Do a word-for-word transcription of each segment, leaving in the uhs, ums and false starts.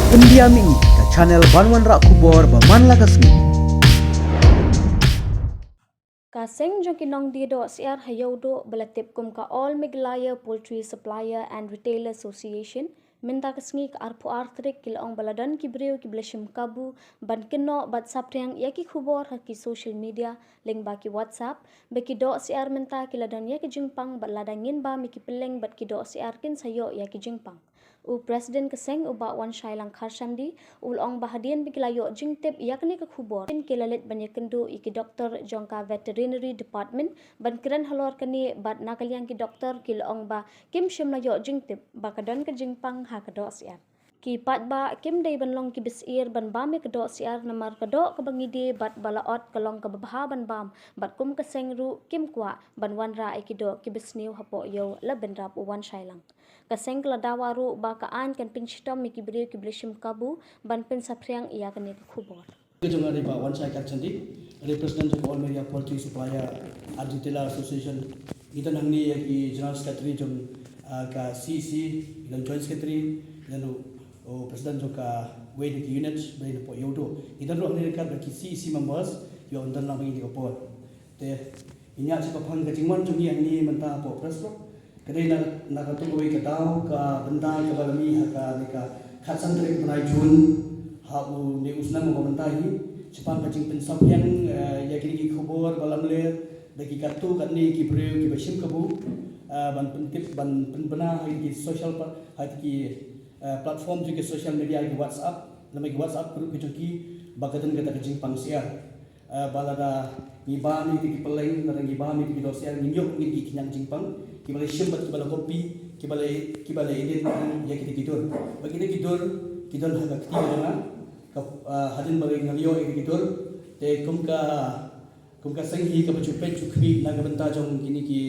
Pyndiam ïa ka channel ban wanrah khubor ba man la ka sngi. Ka seng jong ki nongdie doh syiar ha Ïewduh ba la tip kum ka All Meghalaya Poultry Supplier and Retailer Association, mynta ka sngi ka arphew ar tarik ki la ong ba la don ki briew ki ba la shim kabu ban kynnoh bad saphriang ïa ki khubor ha ki social media lyngba ki WhatsApp ba ki doh syiar mynta ki la don ïa ki jingpang bad lada ngin bam ïa ki pylleng bad ki doh syiar kin sa ïoh ïa ki jingpang. U President ka seng u Bah Wanshailang Kharshamdi u la ong ba hadien ba ki la ïoh jingtip ïa kane ka khubor, ki la leit ban ïakynduh ïa ki doktor jong ka Veterinary Department ban kren halor kane bad na ka liang ki doktor ki la ong ba kim shym la ïoh jingtip ba ka don ka jingpang ha ka doh syiar. Ki paidbah kim dei ban long ki ba syiar ban bam ïa ka doh syiar namar ka doh kaba ngi die bad ba la ot ka long kaba bha ban bam bad kum ka seng ruh kim kwah ban wanrah ïa ki doh ki ba sniew hapoh ïew, la bynrap u Wanshailang. Ka seng ka la dawa ruh ba ka aiñ kan pynshitom ïa ki briew ki ba la shim kabu ban pynsaphriang ïa kane ka khubor. Ka jong nga dei Bah Wanshai Kharshamdi, dei President jong ka All Meghalaya Poultry Supplier and Retailer Association. Ngi don hangne ïa ki General Secretary jong, ah, ka C E C, ngi don Joint Secretary, ngi don u, u President jong ka wei na ki unit ba dei napoh Ïewduh. Ngi don ruh hangne ryngkat bad ki C E C members kiba wan don lang ha kane ka por. Te ngin ïa shu kyrpad ka jingwan jong ngi hangne mynta hapoh Press Club ka dei na, na kato kawei ka daw, ka bynta kaba la mih ha kane ka khatsan tarik bnai Jun ha une u snem uba mynta hi, shaphang ka jingpynsaphriang, eh, ïa kine ki khubor ba lamler da ki katto katne ki briew kiba shim kabu, eh, ban pyntip, ban pynbna ha ki social pa-, ha ki, eh, platform jong ki social media, ki WhatsApp, namar ki WhatsApp group ki jong ki ba ka don kata ka jingpang syiar. Eh, ba lada ngi bam ïa kita ki pylleng, lada ngi bam ïa kita ki doh syiar, ngin ïoh ngin ki khñiang jingpang kiba la shim bad kiba la copy, kiba la, kiba la edit ïa kita ki dur. Bad kita ki dur ki don ha ka kti ka jong nga. Ka, eh, hadien ba nga la ïoh ïa kita ki dur, te kum ka, kum ka seng hi kaba ju peit ju khmih na ka bynta jong kine ki,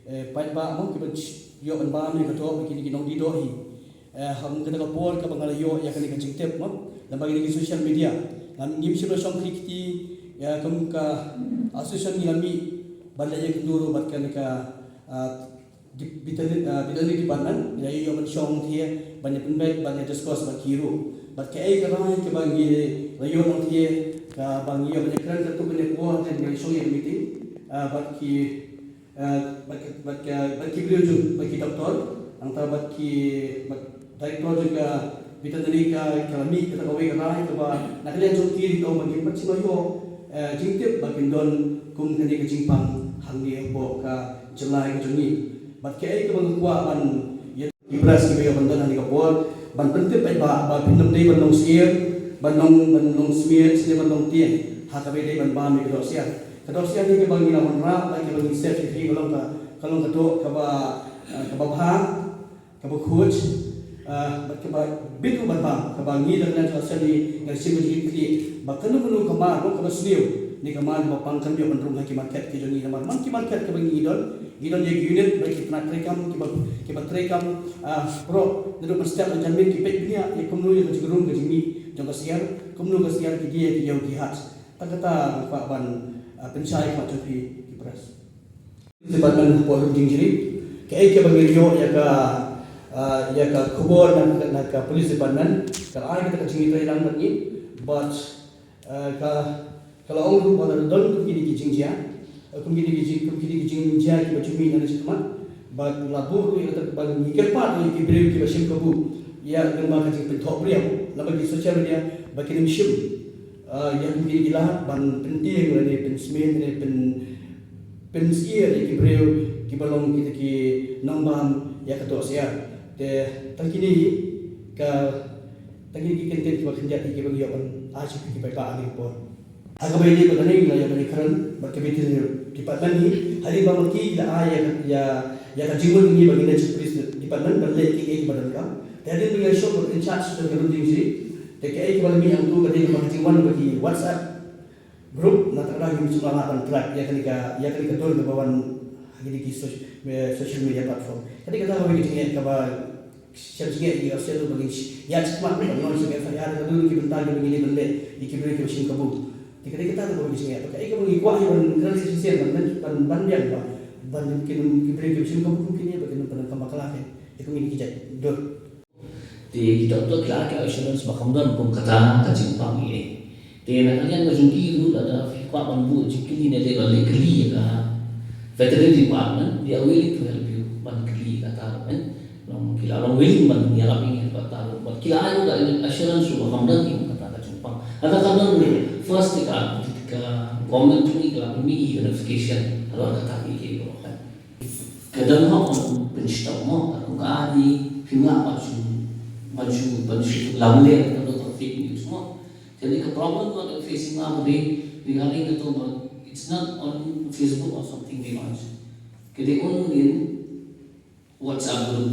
eh, paidbah mo, kiba ïoh ban bam ïa ka doh, kine ki nongdie doh hi. Eh, ha kata ka por kaba nga la ïoh ïa kane ka jingtip mo, namar kine ki social media, ngam, ngim shym la shong khri kti ïa kum ka association, ngi la mih ban leit ïakynduh ruh bad kane ka, ah, di-, veterinary, ah, veterinary department, ngi la ïoh ban shong thie ban ïa pynbeit ban ïa discuss bad ki ruh. Bad kaei ka rai kaba ngi la ïoh nang thie, kaba ngi ïoh ban ïakren katto katne por, te ngi la shong ïa ka meeting, ah, bad ki Eh, bad ki, bad ki, bad ki briew jong, bad ki doktor, nangta bad ki, bad director jong ka veterinary ka, ka la mih kata kawei ka rai kaba na ka liang jong ki ri to ba ngim pat shym la ïoh, eh, jingtip ba kin don kum kane ka jingpang hangne hapoh ka jylla ka jong ngi. Bad kaei kaba nga kwah ban ïa ki press kiba ïoh ban don hangne ka por, ban pyntip paidbah ba phin ym dei ban long syiar, ban long, ban long smier, smier ban long tieng ha kaba ïadei ban bam ïa ka doh syiar. Ka doh syiar hi kaba ngi la wanrah bad kaba ngi save ïa phi ka long ka, ka long ka doh kaba, eh, kaba bha, kaba khuid, eh, bad kaba bit ruh ban bam, kaba ngi da ka liang jong ka seng ngi, ngi shim ka jingkitkhlieh ba kano kano ka mar, kaba sniew ne ka mar kaba pang kan ïoh ban rung ha ki market ki jong ngi namar man ki market kaba ngi don, ngi don ïa ki unit bad ki tnat treikam kiba, kiba treikam, ah, baroh naduh mynstep hajan miet, ki peit bniah ïa kumno ïa ka jingrung ka jingmih jong ka syiar, kumno ka syiar ki die ïa ki ïew ki hat. Tang kata nga kwah ban, ah, pynshai khmat jong phi ki press. Department hapoh Lumdiengjri, kaei kaba ngi la ïoh ïa ka, ah, ïa ka khubor na, na ka police department, ka la ai kata ka jingïatreilang bad ngi, bad, ah, ka, ka la ong ruh ba la don kum kine ki jingjia, eh, kum kine ki jing, kum kine ki jingjia kiba ju mih na shakhmat, bad la buh ruh ïa kata ba ngi kyrpad ïa ki briew kiba shim kabu ïa ka, namar ka jingpynthoh briew namar ki social media ba kin ym shim, ah, ïa kum kine ki lad ban pyntieng lane pynsmier lane pyn, pynsyiar ïa ki briew kiba long kita ki nongbam ïa ka doh syiar. Te tang kine hi ka, tang kine ki kyntien kiba khyndiat hi kiba ngi ïoh ban ai sha phi ki paidbah ha kane ka por. Ha kaba ïadei bad kane ngi la ïoh ban ïakren bad ka veterinary department hi hadien ba ma ki la ai ïa, ïa, ïa ka jingmut ïa ngi ba ngin leit sha police department ban leit kiei kiei kiba donkam. Te hadien ba ngi la ïashoh bad in charge jong ka Lumdiengjri, te kaei kaba la mih hangto ka dei namar ka jingwan ba ki WhatsApp group, na kata ka daw ngim shym la lah ban track ïa kane ka, ïa kane ka dur kaba wan ha kine ki soc-, eh, social media platform. Ka dei kata kawei ka jingeh kaba shem jingeh ïa ki officer ruh ba ngin ïa shim khmat ban ong sha ka F I R ka dur ki bynta kiba ngi leit ban leh ïa ki briew kiba shim kabu. Te ka dei kata kawei ka jingeh. Bad kaei kaba ngi kwah ïa ban kren shisien ban, ban, ban biang ba ban kin, ki briew kiba shim kabu kum kine ba kin ym pyndonkam bakla ïa kine ki jait dur. Te ki doctor ki la ai ka assurance ba kam don kum kata ka jingpang ei. Te na ka liang ka jong ki ruh, lada phi kwah ban buh jingkylli ne leh, ban leh kylli ïa ka Veterinary Department, they are willing to help you ban kylli ïa kata ruh, eh. Long ki la long willing ban ïarap ïa kata ruh. Bad ki la ai ruh ka assurance ruh ba kam don kum kata ka jingpang. Lada ka don ruh, first te ka, ka government ruh ka la pynmih ïa ka notification halor kata ka ïa ka ruh, eh. Ka don hok ban pynshitom mo, ka kum ka adi, phim lah ban shu, ban shu, ban shu lamler, ka don ka fake news mo. Te ka problem ka dang facing ma ba dei, regarding ka to ba, it's not on Facebook or something they launch. Ka dei only in WhatsApp group.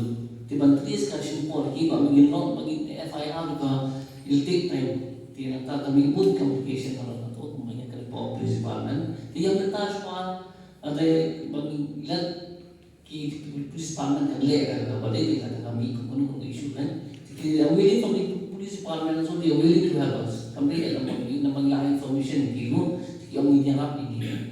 Te ban trace ka shim por ki ba ngin long, ba ngin F I R ka, it'll take time. Te nangta ka mih bun complication halor ka to, kumba ïa ka report police department. Te ïa mynta shuwa, ade ba ngin let ki police department kan leh ka, ka ba dei ka, ka mih kum kano kano issue kan. Te ki are willing from the police department also, they are willing to help us. Kam dei ïa ka ba ngin, ba ngin ïa information ki ruh, ki ong ngin ïarap ïa ki.